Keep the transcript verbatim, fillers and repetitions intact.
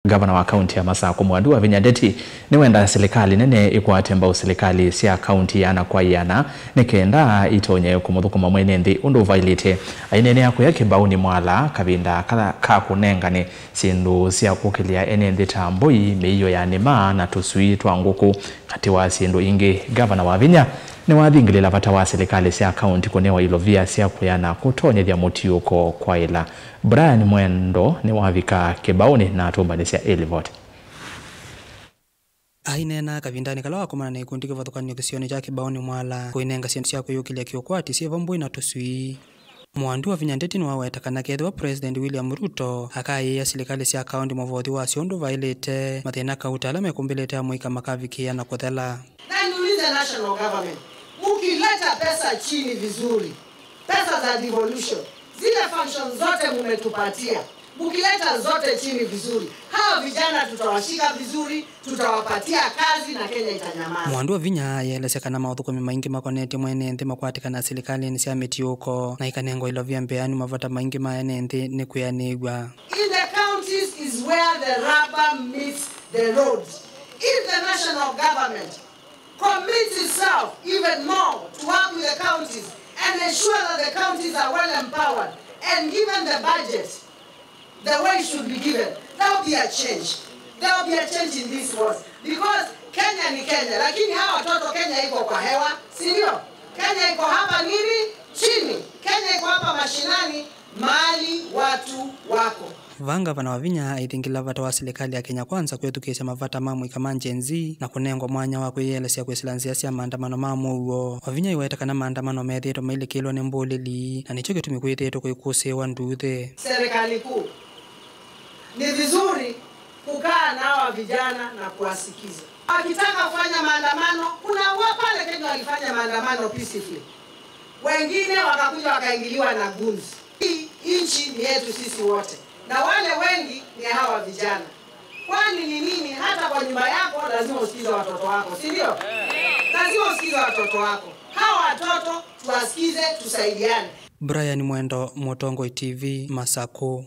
Ngavana wa kaunti ya Masakũ, Mwandu Wavinya Ndeti, nĩwendaa silikalĩ nene ĩkwate mbau silikalĩ sya kaunti ĩana kwa ĩana nĩ kenda itonye kũmũthũkũma mwene nthĩ ũndũ ũvaĩlĩte. Aineenea kũya Kĩbaũnĩ Mwala kavinda ka, ka kũnengane syĩndũ sya kũkĩlya ene nthĩ ta mbũi, mĩio ya nĩma na tũswii twa ngũkũ, katĩ wa syĩndũ ingĩ. Ngavana Wavinya nĩwathingĩlĩla vata wa silikalĩ sya kaunti kũnewa ilovia sya kwĩana kũtonyethya mũtiũko kwaĩla. Brian Mwendo nĩwavika Kĩbaũnĩ na atũmbanĩsya ĩ livoti. Aineena kavindanĩ kala wakomana na ikundi kĩvathũkany'o kĩsionĩ kya Kĩbaũnĩ Mwala, kũinenga syĩndũ sya kwĩyũkĩlya kĩũkwati syĩvo mbũi na tũswii. Mwandu Wavinya Ndeti nĩwaweta kana kethĩwa President William Ruto akaĩĩa silikalĩ sya kaunti mũvothi wasyo ũndũ vaĩlĩte, mathĩna kauta ala mekũmbĩlĩte amũika makavikĩĩa na kũthela. Na niulize national government, mukileta pesa chini vizuri, pesa za devolution, zile functions zote mumetupatia, mukileta zote chini vizuri, hawa vijana tutawashika vizuri, tutawapatia kazi na Kenya itanyamaza. Mwandu Wavinya yeelesya kana maũthũkũmi maingĩ makonetye mwene nthĩ makwatĩkana silikalĩnĩ sya mĩtiũko na ikanengwa ilovia mbeanu, mavata maingĩ ma ene nthĩ nĩ kwĩanĩw'a. In the counties is where the rubber meets the road. If the national government commits itself even more to work with the counties and ensure that the counties are well empowered and given the budget the way it should be given, there'll be a change. There'll be a change in this world. Because Kenya ni Kenya, lakini hawa watoto, Kenya iko kwa hewa, si ndio? Kenya iko hapa nini? Chini. Kenya iko hapa mashinani, mahali watu wako. Vaa Ngavana Wavinya aithingĩla vata wa silikalĩ ya Kenya Kwanza kwĩthukĩĩsya mavata ma mũika ma Gen Z na kũnengwa mwanya wa kwĩyĩelesya kwĩsĩla nzĩa sya maandamano ma mũuo. Wavinya aiweta kana maandamano methĩĩtwe mailikĩlwa nĩ mbũlĩli, na nĩkyo kĩtumi kwĩthĩĩtwe kũikũsĩĩwa nduuthĩ. Serikali kuu, ni vizuri kukaa na hawa vijana na kuwasikiza. Wakitaka kufanya maandamano, kuna wa pale Kenya walifanya maandamano peacefully. Wengine wakakuja wakaingiliwa na goons. Hii nchi ni yetu sisi wote. Na wale wengi ni hawa vijana. Kwani ni nini? Hata kwa nyumba yako lazima usikize watoto wako, si ndio? Lazima usikize watoto wako. Hawa watoto tuwasikize, tusaidiane. Brian Mwendo, Mũtongoi T V, Masakũ.